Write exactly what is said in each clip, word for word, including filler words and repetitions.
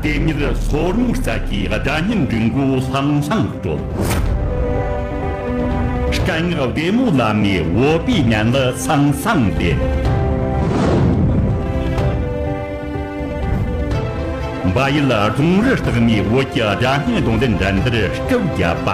དེ་ཉིད་སོར་མོའི་རྩ་གྱི་སྒྲ་སྙན་འབྲི་མགོ་ལྷང་ལྷང་དཀྲོལ། སྐད་ངག་བདེ་མོ་ལ་མའི་བོད་པའི་ངན་ལ་སང་སང་ལེན། བལ་ཡུལ་རྫོང་རི་སྟག་མའི་བོད་ཀྱི་སྒྲ་སྙན་རྡུང་ལེན་འགྲན་བསྡུར་སྐབས་བརྒྱད་པ།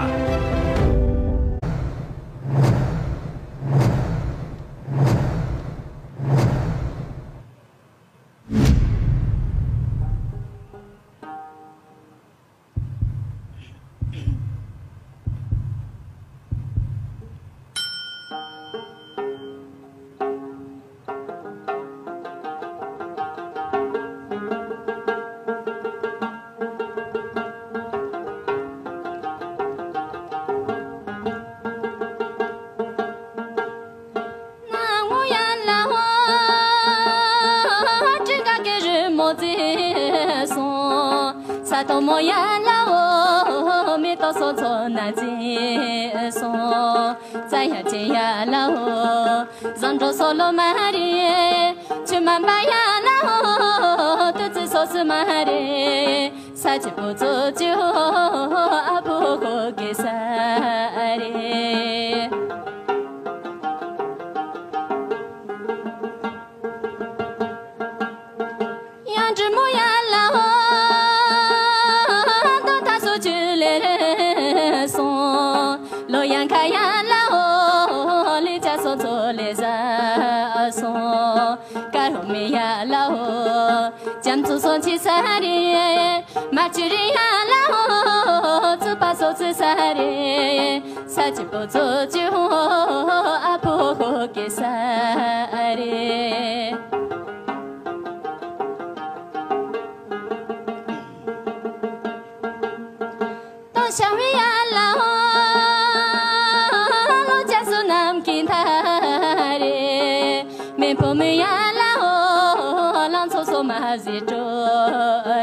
ན་ངོ་ཡ་ལ་ཧོ། ཀྲི་ཀ་ཀེ་རི་མོ་ཙེ་སོང་། ས་དོ་མོ་ཡ་ལ་ཧོ། མེ་ཏོག་སོ་ཚོ་ན་ཙེ་སོང་། ཙ་ཡ་ཅེ་ཡ་ལ་ཧོ། བཟང་འགྲོ་སོ་ལོ་མ་རེ། ཆུ་མ་འབའ་ཡ་ལ་ཧོ། ཏུ་ཙི་སོ་སི་མ་རེ། ས་ཆི་པོ་ཙོ་ཅི་ཧོ། ཨ་པོ་ཧོ་གེ་ས་རེ། ཡང་འབྲི་མོ་ཡ་ལ་ཧོ། དོ་ཐ་སོ་ཆུ་ལེ་སོང་། ལོ་ཡང་ཁ་ཡ་ལ་ཧོ། ལི་ཅ་སོ་ཚོ་ལེ་ཟ་སོང་། ཀ་རོ་མེ་ཡ་ལ་ཧོ། ཅམ་ཚོ་སོ་ཆི་ས་རེ། མ་ཆི་རི་ཡ་ལ་ཧོ། ཙུ་པ་སོ་ཙི་ས་རེ། ས་ཆི་པོ་ཙོ་ཅི་ཧོ། ཨ་པོ་ཧོ་གེ་ས་རེ། ཏོ་ཤ་བི་ཡ་ལ་ཧོ། ལོ་ཅ་སུ་ནམ་ཀི་ཐ་རེ། མེ་ཕོ་མི་ཡ་ལ་ཧོ། ལང་ཚོ་སོ་མ་ཟི་ཏྲོ་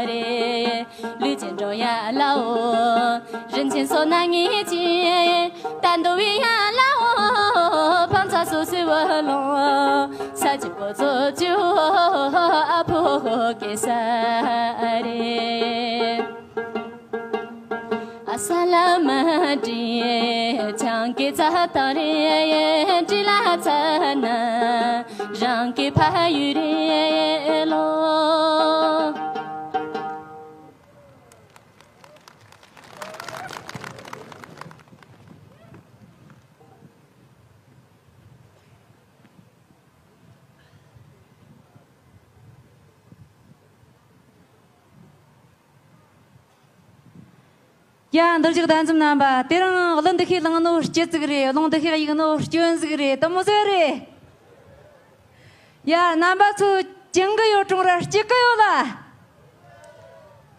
རེ། ལུས་ཅན་འགྲོ་ཡ་ལ་ཧོ། རིན་ཆེན་སོ་ན་ངེས་ཅི། ད་འདོ་བི་ཡ་ལ་ཧོ། ཕང་ཚ་སོ་སི་བ་ལོ། ས་ཆི་པོ་ཙོ་ཅི་ཧོ། ཨ་ཕོ་ཧོ་གེ་ས་རེ། ཨ་ས་ལ་མ་དྲི་ཆང་གི་ཚ་ཏ་རེ། དྲི་ལ་ཚ་ན་རང་གི་ཕ་ཡུལ་རེ་ལོ། ཡ། འདིར་བཞུགས་གདན་འཛོམས་རྣམ་པ། དེ་རིང་གླུ་འདི་ཤེས་བླངས་ནོ་སྐྱིད་ཟིག་རེད། རླུང་འདི་ཤེས་གཡུག་ནོ་སྐྱོན་ཟིག་རེད། དེ་མོ་ཟིག་རེད། ཡ། རྣམ་པ་ཚོ་སྐྱིད་གི་ཡོད། གྲོང་ར་སྐྱིད་གི་ཡོད་ལ།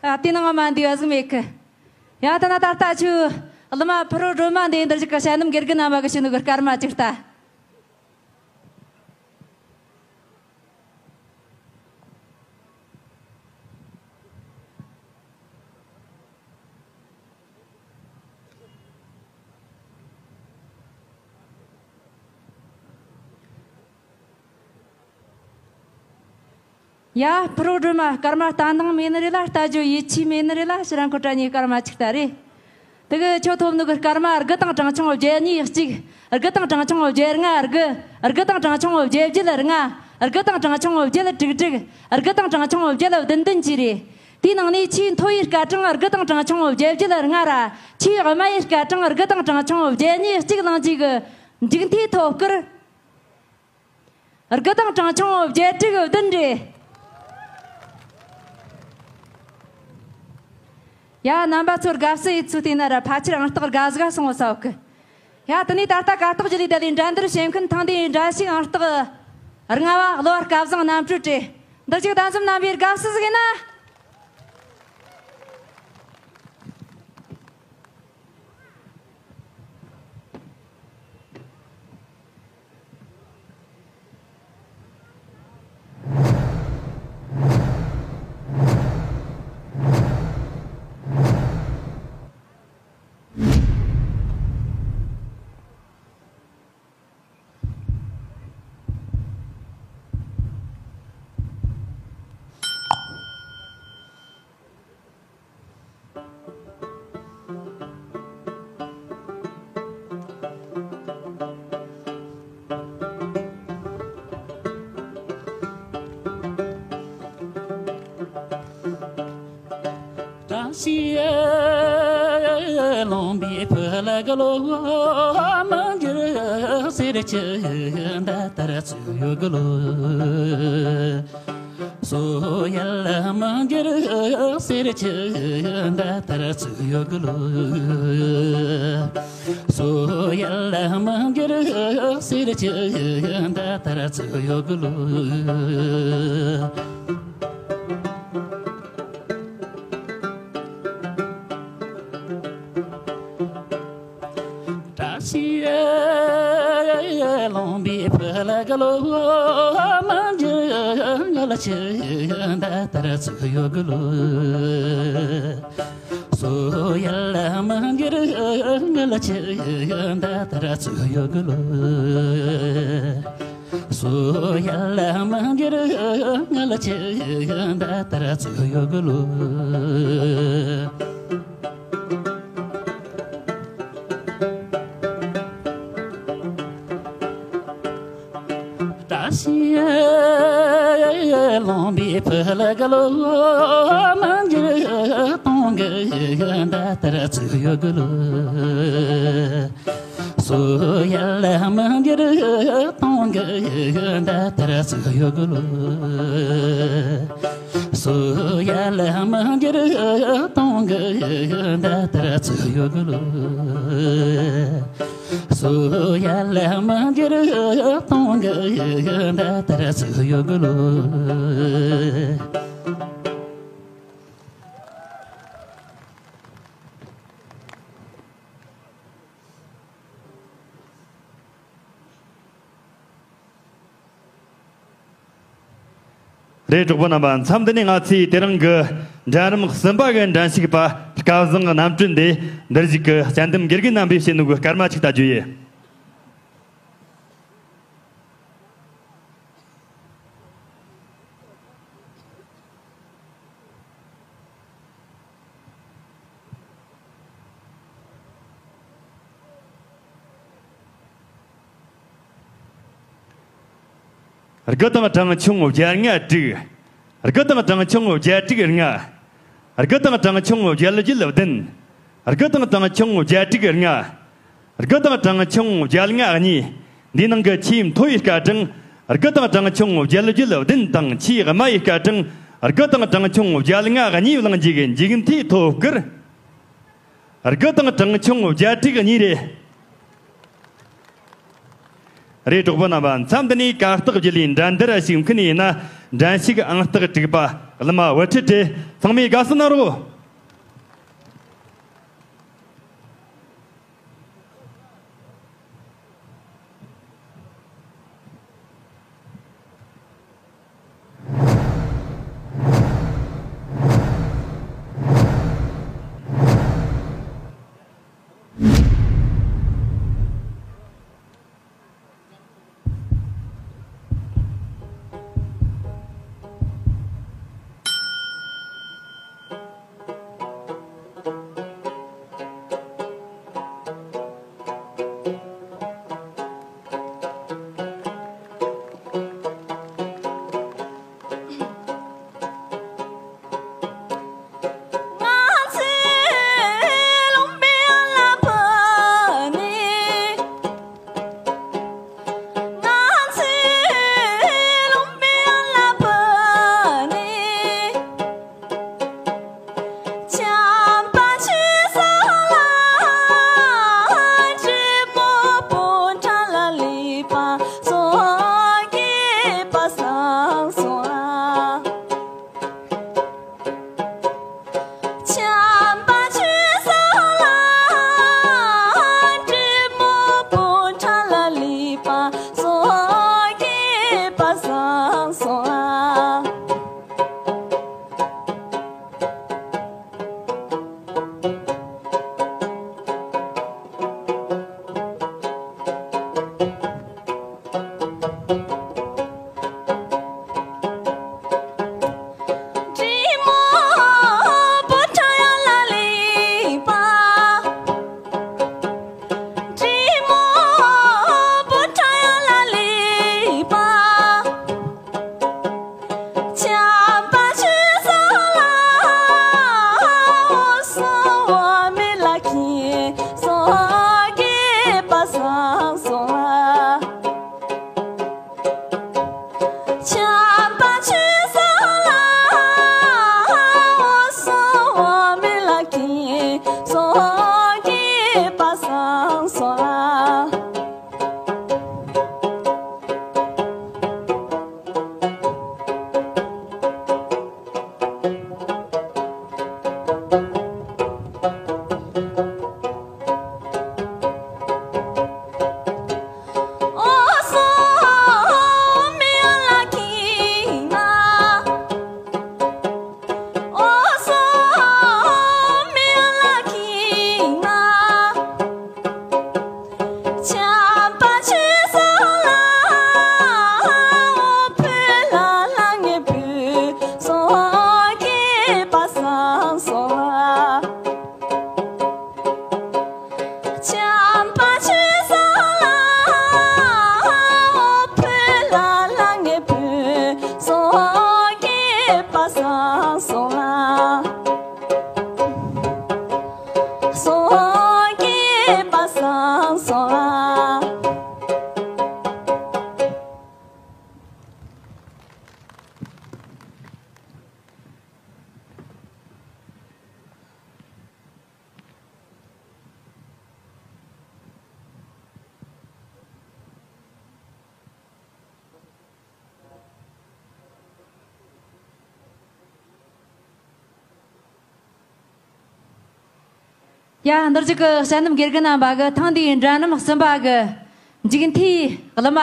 ཨ། དེ་ནང་མ་འདི་བ་ཟིག་མེད་གི། ཡ། ད་ན་ད་ལྟ་ཆུ་གླུ་མ་ཕུ་རོ་སྒྲོལ་མ་འདི་འདིར་བཞུགས་གི་ཞྭ་ནུབ་དགེ་རྒན་རྣམ་པ་གི་ཤུ་ནུ་གི་སྐར་མ་གཅིག་ལྟ། ཡ། ཕུ་རོ་སྒྲོལ་མ་སྐར་མ་ལྟ་འདང་མེད་ནི་རེད་ལ། ལྟ་རྒྱུ་ཡིད་ཆེས་མེད་ནི་རེད་ལ། ཕྱི་རང་ཁོ་ཏྲ་གཉིས་སྐར་མ་གཅིག་ལྟ་རེད། དེ་གི་ཁྱོད་ཐོབ་ནི་གི་སྐར་མ་དགུ་དང་གྲངས་ཆུང་བརྒྱད་གཉིས་གཅིག་དགུ་དང་གྲངས་ཆུང་བརྒྱད་ལྔ་དགུ་དགུ་དང་གྲངས་ཆུང་བརྒྱད་བརྒྱད་ལྔ་དགུ་དང་གྲངས་ཆུང་བརྒྱད་དྲུག་དྲུག་དགུ་དང་གྲངས་ཆུང་བརྒྱད་བདུན་བདུན་བཅས་རེད། དེའི་ནང་ནས་ཆེས་མཐོ་བའི་སྐར་གྲངས་དགུ་དང་གྲངས་ཆུང་བརྒྱད་བརྒྱད་ལྔ་ར། ཆེས་དམའ་བའི་སྐར་གྲངས་དགུ་དང་གྲངས་ཆུང་བརྒྱད་གཉིས་གཅིག་བླངས་རྗེས་ཀྱི་མཇུག་མཐའི་ཐོབ་སྐར། དགུ་དང་གྲངས་ཆུང་བརྒྱད་དྲུག་བདུན་རེད། ཡ། རྣམ་པ་ཚོར་དགའ་བསུ་ཡིད་ཚུལ་བལྟས་ན་ར་ཕལ་ཆེར་ཨང་རྟགས་དགའ་ཟིག་སོང་བ་ཟེར་གི། ཡ། དེ་ནས་ད་ལྟ་གར་སྟེགས་བརྒྱུད་ལས་བསྡད་ལས་འགྲན་བསྡུར་བྱེད་མཁན་ཐེངས་འདིའི་འགྲན་ཞུགས་ཨང་རྟགས་ལྔ་བ་གློ་བ་སྐལ་བཟང་རྣམ་གྲོལ་རེད། འདིར་བཞུགས་གདན་འཛོམས་རྣམ་པའི་དགའ་བསུ་ཟིག་ཡིན་ན། ཞེས་ལོང་པའི་ཕུ་ལ་ག་ལོ་མ་འགྱུར་ཟེར་གྱི་ད་ལྟར་ཚུགས་ཡོད་གི་ལོ། སོ་ཡལ་མ་འགྱུར་ཟེར་གྱི་ད་ལྟར་ཚུགས་ཡོད་གི་ལོ། སོ་ཡལ་མ་འགྱུར་ཟེར་གྱི་ད་ལྟར་ཚུགས་ཡོད་གི་ལོ། བཀྲ་ཤིས་ལོང་པའི་ཕུ་ལ་ག་ལོ་མ་འགྱུར་ང་ལ་ཆུ་ད་ལྟར་ཚུགས་ཡོད་གི་ལོ། སོ་ཡལ་མ་འགྱུར་ང་ལ་ཆུ་ད་ལྟར་ཚུགས་ཡོད་གི་ལོ། སོ་ཡལ་མ་འགྱུར་ང་ལ་ཆུ་ད་ལྟར་ཚུགས་ཡོད་གི་ལོ། བཀྲ་ཤིས་ལོང་པའི་ཕུ་ལ་ག་ལོ་མ་འགྱུར་སྟོང་གི་ད་ལྟར་ཚུགས་ཡོད་གི་ལོ། སོ་ཡལ་མ་འགྱུར་སྟོང་གི་ད་ལྟར་ཚུགས་ཡོད་གི་ལོ། སོ་ཡལ་མ་འགྱུར་སྟོང་གི་ད་ལྟར་ཚུགས་ཡོད་གི་ལོ། སོ་ཡལ་མ་འགྱུར་སྟོང་གི་ད་ལྟར་ཚུགས་ཡོད་གི་ལོ། རེད། གྲོགས་པོ་རྣམ་པ། མཚམས་འདི་ནས་ང་ཚོས་དེ་རིང་གི་འགྲན་རིམ་གསུམ་པ་གི་འགྲན་ཞུགས་པ་སྐལ་བཟང་རྣམ་གྲོལ་འདི་འདིར་བཞུགས་ཀྱི་དཔྱད་འདེམས་དགེ་རྒན་རྣམ་པས་བྱེད་ནོ་གི་སྐར་མ་ཅིག་ལྟ་རྒྱུ་ཡིན། དགུ་དང་གྲངས་ཆུང་བརྒྱད་ལྔ་དྲུག་དགུ་དང་གྲངས་ཆུང་བརྒྱད་དྲུག་ལྔ། དགུ་དང་གྲངས་ཆུང་བརྒྱད་བརྒྱད་བདུན། དགུ་དང་གྲངས་ཆུང་བརྒྱད་དྲུག་ལྔ། དགུ་དང་གྲངས་ཆུང་བརྒྱད་ལྔ་གཉིས། འདིའི་ནང་གི་ཆེས་མཐོ་བའི་སྐར་གྲངས་དགུ་དང་གྲངས་ཆུང་བརྒྱད་བརྒྱད་བདུན་དང་། ཆེས་དམའ་བའི་སྐར་གྲངས་དགུ་དང་གྲངས་ཆུང་བརྒྱད་ལྔ་གཉིས་བླངས་རྗེས་ཀྱི་མཇུག་མཐའི་ཐོབ་སྐར། དགུ་དང་གྲངས་ཆུང་བརྒྱད་དྲུག་གཉིས་རེད། རེད། གྲོགས་པོ་རྣམ་པ། མཚམས་འདི་ནས་གར་སྟེགས་བརྒྱུད་ལས་འགྲན་བསྡུར་ཞུགས་མཁན་ཡིན་ན། འགྲན་ཞུགས་ཨང་རྟགས་དྲུག་པ་གླུ་མ་བུ་ཁྲིད་དེ་ཚང་མས་དགའ་བསུ་གནང་རོགས། པ་སངས་སོང་ལ། བྱམས་པ་ཆོས་བཟང་ལ། ཕུལ་ལ་ལ་ངས་ཕུལ། སངས་རྒྱས་པ་སངས་སོང་ལ། སངས་རྒྱས་པ་སངས་སོང་ལ། ཡ། འདིར་བཞུགས་ཀྱི་དཔྱད་འདེམས་དགེ་རྒན་རྣམ་པ་གིས་ཐེངས་འདིའི་འདྲ་མཉམ་གསུམ་པ་གི་མཇུག་མཐའི་གླུ་མ།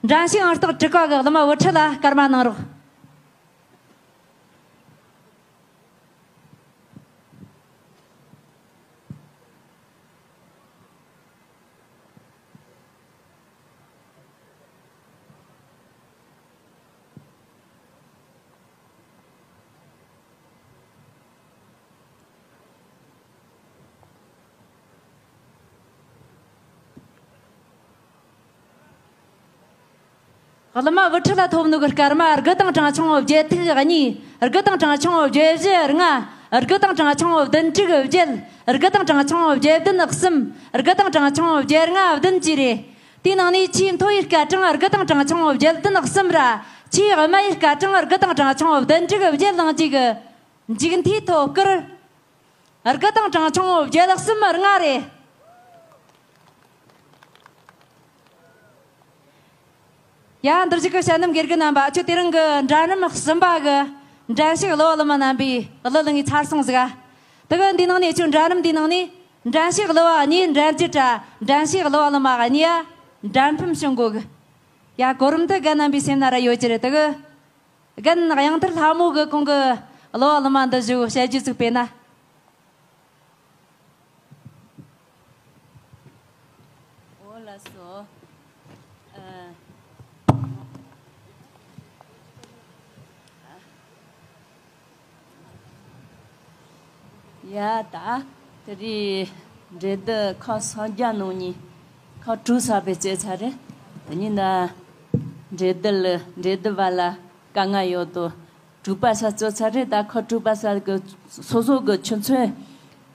འགྲན་ཞུགས་ཨང་རྟགས་དྲུག་པ་གི་གླུ་མ་བུ་ཁྲིད་ལ་སྐར་མ་གནང་རོགས། གླུ་མ་བུ་ཁྲིད་ལ་ཐོབ་ནོ་གི་སྐར་མ་དགུ་དང་གྲངས་ཆུང་བརྒྱད་ཐིག་གཉིས། དགུ་དང་གྲངས་ཆུང་བརྒྱད་བཞི་ལྔ། དགུ་དང་གྲངས་ཆུང་བདུན་དྲུག་བརྒྱད། དགུ་དང་གྲངས་ཆུང་བརྒྱད་བདུན་གསུམ། དགུ་དང་གྲངས་ཆུང་བརྒྱད་ལྔ་བདུན་བཅས་རེད། དེའི་ནང་ནས་ཆེས་མཐོ་བའི་སྐར་གྲངས་དགུ་དང་གྲངས་ཆུང་བརྒྱད་བདུན་གསུམ་ར། ཆེས་དམའ་བའི་སྐར་གྲངས་དགུ་དང་གྲངས་ཆུང་བདུན་དྲུག་བརྒྱད་བླངས་རྗེས་ཀྱི་མཇུག་མཐའི་ཐོབ་སྐར། དགུ་དང་གྲངས་ཆུང་བརྒྱད་གསུམ་ལྔ་རེད། ཡ། འདིར་བཞུགས་ཀྱི་དཔྱད་འདེམས་དགེ་རྒན་རྣམ་པ། ཁྱོད་དེ་རིང་གི་འདྲ་མཉམ་གསུམ་པ་གི་འགྲན་ཞུགས་གླུ་བ་གླུ་མ་རྣམ་པའི་གླུ་ལེན་ངས་ཚར་སོང་ཟིག་ག་དེ་གི་འདི་ནང་ནས་ཁྱོད་འདྲ་མཉམ་འདི་ནང་ནས་འགྲན་ཞུགས་གླུ་བ་གཉིས་འགྲན་རྒྱུ་དྲ། འགྲན་ཞུགས་གླུ་བ་གླུ་མ་གཉིས་ཡ་འགྲན་ཕམ་བྱུང་དགོས་གི་ཡ། གོ་རིམ་དེ་རྒན་རྣམ་པའི་སེམས་ན་ར་ཡོད་ཀྱི་རེད། དེ་གི་རྒན་དབྱངས་མཐར་ལྷ་མོ་གི་གོང་གི་གླུ་བ་གླུ་མ་འདི་བཞུགས་དཔྱད་རྒྱུ་ཟིག་སྤེལ་ན། འོ་ལགས་སོ། ཨ། ཡ་ད། དེ་རིང་འགྲན་བསྡུར་ཁག་སུམ་བརྒྱ་ནང་ནས་ཁག་དྲུག་གསར་པ་བྱས་ཚར་རེད། དེ་ནས་ད་འགྲན་བསྡུར་ལ་འགྲན་བསྡུར་བ་ལ་དཀའ་ངལ་ཡོད་དོ། དྲུག་པ་ས་བཅད་ཚར་རེད། ད་ཁག་དྲུག་པ་ས་གི་སོ་སོ་གི་ཆུ་ཚོད།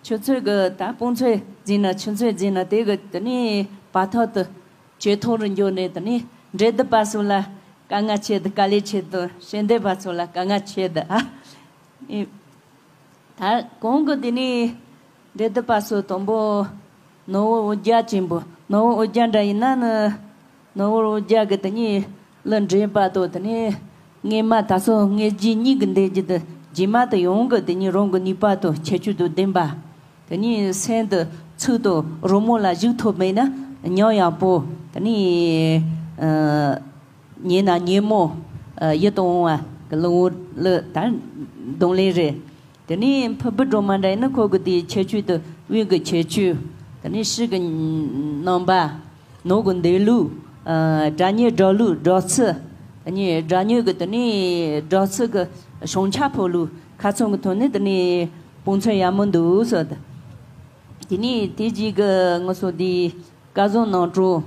ཆུ་ཚོད་གི་ད་དཔུང་ཚོད་འཛིན་ན་ཆུ་ཚོད་འཛིན་ན་དེ་གི་དེ་ནས་བར་ཐག་ཏུ་ཇེ་མཐོ་རུ་འགྱོ་ནས། དེ་ནས་འགྲན་བསྡུར་པ་ཚོ་ལ་དཀའ་ངལ་ཆེ་དུ་དཀའ་ལས་ཆེ་དུ་ཞལ་འདེབས་པ་ཚོ་ལ་དཀའ་ངལ་ཆེ་དུ་ཨ། ཨེ། ད་གོང་གི་དེ་ནས་འགྲན་བསྡུར་པ་ཚོ་དང་པོ་ནོར་བུ་འོ་བརྒྱ་ཅན་པོ། ནོར་བུ་འོ་བརྒྱ་འདྲ་ཡིན་ན་ནི། ནོར་བུ་འོ་བརྒྱ་གི་དེ་ནས་གླུ་འགྲན་པ་དང་། དེ་ནས་སྔས་མ་ད་སོ་སྔས་རྗེས་གཉིས་ཀྱི་འདེད་རྒྱུ་དེ་རྗེས་མ་དེ་ཡོང་གི་དེ་ནས་རང་གི་ནུས་པ་དང་ཁྱད་ཆོས་དང་ལྡན་པ། དེ་ནས་སེམས་དང་ཚིག་དང་རོལ་མོ་ལ་གཞུག་ཐོབ་མེད་ན་ཉམས་ཡག་པོ། དེ་ནས་ཨ་ཉན་ན་ཉན་མོ། ཨ་ཡིད་དུ་འོང་བ་གི་གླུ་བོ་གླུ་ད་གདོང་ལེན་རེད། དེ་ནས་ཕུར་བུ་སྒྲོལ་མ་འདྲ་ཡིན་ན་ཁོ་གི་དེའི་ཁྱད་ཆོས་དེ་དབུས་ཀྱི་ཁྱད་ཆོས། དེ་ནས་ཕྱི་གི་རྣམ་པ། ནང་གི་འདོད་ལུགས། ཨ་སྒྲ་སྙན་སྒྲོག་ལུགས་སྒྲོག་ཚུལ། དེ་ནས་སྒྲ་སྙན་གི་དེ་ནས་སྒྲོག་ཚུལ་གི་ཞན་ཆ་ཕོག་ལུགས། ཁ་ཚོན་གི་ཐོག་ནས་དེ་ནས་དཔུང་ཚོན་ཡག་མོ་འདུག་ཟེར། དེ་ནས་དེ་རྗེས་གི་ང་ཚོ་འདི་སྐལ་བཟང་རྣམ་གྲོལ།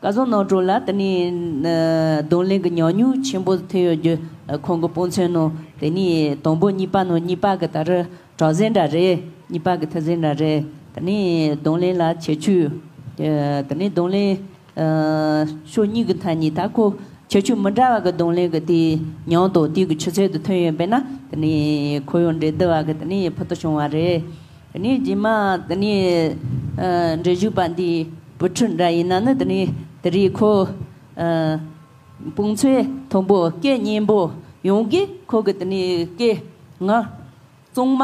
སྐལ་བཟང་རྣམ་གྲོལ་ལ་དེ་ནས་ཨ་གདོང་ལེན་གི་ཉམས་མྱོང་ཆེན་པོ་ཐོན་ཡོད་རྒྱུ། ཨ་ཁོང་གི་དཔུང་ཚོན་ནང་དེ་ནས་དང་པོ་གཉིས་པ་ནང་གཉིས་པ་གི་ད་རེས་གྲངས་ཟིན་འདྲ་རེད། གཉིས་པ་གི་ཐུགས་ཟིན་འདྲ་རེད། དེ་ནས་གདོང་ལེན་ལ་ཁྱད་ཆོས། ཨ་དེ་ནས་གདོང་ལེན་ཨ་ཕྱོགས་གཉིས་ཀྱི་ཐད་ནས་ད་ཁོ་ཁྱད་ཆོས་མི་འདྲ་བ་གི་གདོང་ལེན་གི་དེའི་ཉམས་དང་དེའི་གི་ཆུ་ཚད་དུ་ཐོན་ཡོད་པས་ན། དེ་ནས་ཁོ་ཡང་འགྲན་བསྡུར་བ་གི་དེ་ནས་ཕུལ་དུ་བྱུང་བ་རེད། དེ་ནས་རྗེས་མ་དེ་ནས་ཨ་འགྲན་ཞུགས་པ་འདིའི་བུ་ཕྲུག་འདྲ་ཡིན་ན་ནི། དེ་ནས་དེ་རིང་ཁོ་ཨ་དཔུང་ཚོན་མཐོན་པོ་སྐད་སྙན་པོ་ཡོང་གི། ཁོ་གི་དེ་ནས་སྐད་ངག་གཙང་མ་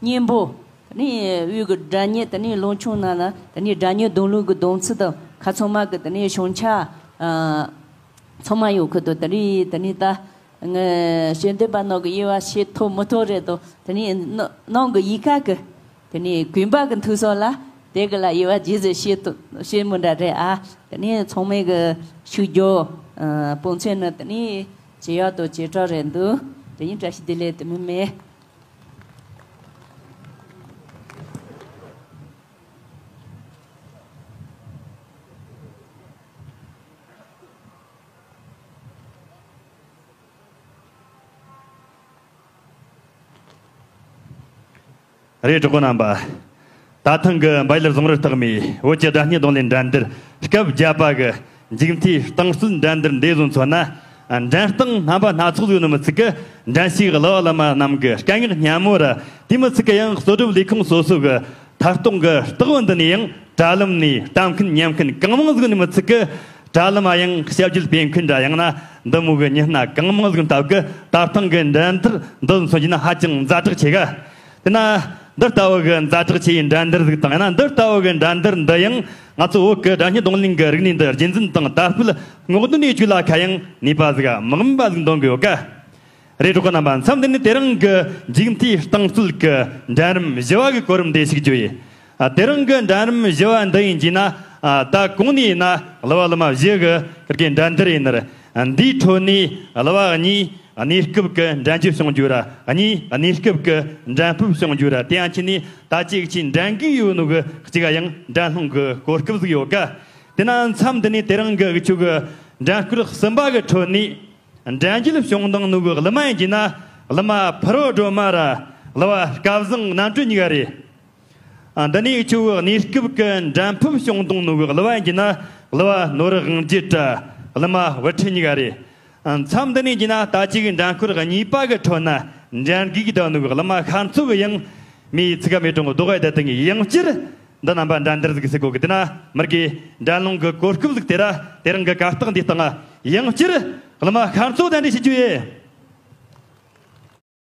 སྙན་པོ། དེ་ནས་དབུས་ཀྱི་སྒྲ་སྙན། དེ་ནས་ལོ་ཆུང་ན་ལ་དེ་ནས་སྒྲ་སྙན་གདོང་ལེན་གྱི་སྡོམ་ཚིག་དང་ཁ་ཚང་མ་གི་དེ་ནས་ཞན་ཆ་ཨ་ཚང་མ་ཡོད་ཁུལ་དུ། དེ་ནས་དེ་ནས་ད་ངས་ཞལ་འདེབས་པ་ནང་གི་དབྱེ་བ་ཕྱེ་ཐུབ་མི་ཐུབ་རེད་དོ། དེ་ནས་ནང་གི་ཡི་གེ་གི་དེ་ནས་གོན་པ་གི་མཐུག་ས་ལ་དེ་གི་ལ་དབྱེ་བ་རྗེས་སུ་ཕྱེ་ཐུབ་ཕྱེ་མི་འདྲ་རེད་ཨ། དེ་ནས་ཚང་མས་གི་ཤུགས་རྒྱོབ། ཨ་དཔུང་ཚོན་ནི་དེ་ནས་ཇེ་ཡག་དང་ཇེ་དྲག་རེད་འདུག་དེ་ཡིན་བཀྲ་ཤིས་བདེ་ལེགས་དེ་མིན་མེད། རེད། གྲོགས་པོ་རྣམ་པ། ད་ཐེངས་ཀྱི་འབའ་ཡུལ་ཟུང་རུ་རྟགས་མའི་བོད་ཀྱི་སྒྲ་སྙན་རྡུང་ལེན་འགྲན་བསྡུར་སྐབས་བརྒྱད་པ་གི་མཇུག་མཐའི་རྟིང་རྩོད་འགྲན་བསྡུར་འདི་བཟོ་མཚོན་ན། འགྲན་སྟངས་རྣམ་པ་སྣ་ཚོགས་ཡོད་ནི་མི་ཚད་ཀི། འགྲན་ཞུགས་གླུ་བ་གླུ་མ་རྣམས་ཀྱི་སྐད་ངག་སྙན་མོ་ར། དེ་མི་ཚད་ཀི་ཡང་གཙོ་སྒྲུབ་ལས་ཁུངས་སོ་སོ་གི་མཐའ་སྟོང་གི་རྟགས་བུ་འདི་ནས་ཡང་དྲ་ལམ་ནས་ལྟ་མཁན་ཉན་མཁན་གང་མང་ཟིག་ནི་མི་ཚད་ཀི། དྲ་ལམ་ཡང་ཞབས་ཕྱི་སྤེལ་མཁན་འདྲ་ཡང་ན་འདི་མོ་གི་མྱི་སྣ་གང་མང་ཟིག་སྟབས་ཀི། ད་ཐེངས་ཀྱི་འགྲན་བསྡུར་འདི་མཚོན་རྒྱུ་ན་ཧ་ཅང་ཛ་དྲག་ཆེ་གི། དེ་ན། འདི་ལྟ་བུ་གི་ཛ་དྲག་ཆེ་བའི་འགྲན་བསྡུར་ཟིག་དང་ཡང་ན་འདི་ལྟ་བུ་གི་འགྲན་བསྡུར་འདི་ཡང་ང་ཚོ་བོད་ཀྱི་སྒྲ་སྙན་རྡུང་ལེན་གྱི་རིག་གནས་འདི་རྒྱུན་འཛིན་དང་དར་སྤེལ་སྔོག་འདོན་ཡེད་རྒྱུ་ལ་ཁ་ཡང་ནུས་པ་ཟིག་དམིགས་འབེན་པ་ཟིག་འདོན་དགོས་ཡོད་ཀ། རེད། གྲོགས་པོ་རྣམ་པ། མཚམས་འདི་ནས་དེ་རིང་གི་མཇུག་མཐའི་རྟིང་རྩོད་ཀྱི་འགྲན་རིམ་བཞི་བ་གི་གོ་རིམ་འདི་ཞུགས་རྒྱུ་ཡིན། ཨ། དེ་རིང་གི་འགྲན་རིམ་བཞི་བ་འདི་ཡིན་རྒྱུ་ན། ཨ། ད་གོང་ནས་ཡིན་ན་གླུ་བ་གླུ་མ་བཞི་གི་ཁིར་གི་འགྲན་བསྡུར་ཡིན་ནི་རེད། འདིའི་ཁྲོད་ནས་གླུ་བ་གཉིས་གནས་སྐབས་ཀྱི་འགྲན་རྒྱུ་བྱུང་རྒྱུ་ར། གཉིས་གནས་སྐབས་ཀྱི་འགྲན་ཕབ་བྱུང་རྒྱུ་ར། དེ་ཡང་ཆི་ནས་ད་ཅིག་ཅིག་འགྲན་གི་ཡོད་ནོ་གི་གཅིག་ཡང་འགྲན་སློང་གི་གོ་སྐབས་ཟིག་ཡོད་ཀ། དེ་ན་མཚམས་འདི་ནས་དེ་རིང་གི་འུ་ཆོ་གི་འགྲན་སྐོར་གསུམ་པ་གི་ཁྲོད་ནས་འགྲན་རྒྱུ་བྱུང་བཏང་ནོ་གི་གླུ་མ་ཡིན་རྒྱུ་ན་གླུ་མ་ཕུར་བུ་སྒྲོལ་མ་ར་གླུ་བ་སྐལ་བཟང་རྣམ་གྲོལ་གཉིས་ཀ་རེད། ཨ། འདི་ནས་འུ་ཆོ་གི་གནས་སྐབས་ཀྱི་འགྲན་ཕབ་བྱུང་བཏང་ནོ་གི་གླུ་བ་ཡིན་རྒྱུ་ན་གླུ་བ་ནོར་དབང་རྒྱལ་ར་གླུ་མ་བུ་ཁྲིད་གཉིས་ཀ་རེད། ཨ། མཚམས་འདི་ནས་རྒྱུ་ན་ད་ཅིག་འགྲན་སྐོར་གཉིས་པ་གི་ཁྲོད་ན་འགྲན་འགུལ་གྱི་བསྡད་ནོ་གི་གླུ་མ་ཤར་ཚོ་གི་ཡང་མི་ཚིག་ག་མེད་གྲོང་གི་རྡོ་ག་བསྡད་དེ་ངས་ཡང་བསྐྱར་འདི་རྣམ་པ་འགྲན་བསྡུར་ཟིག་ཟེར་གོ་གི། དེ་ན་མི་གི་འགྲན་སློང་གི་གོ་སྐབས་ཟིག་དེ་ར་དེ་རིང་གི་གར་སྟེགས་འདི་སྟེང་ཡང་བསྐྱར་གླུ་མ་ཤར་ཚོ་གདན་འདྲེན་བྱེད་རྒྱུ་ཡིན།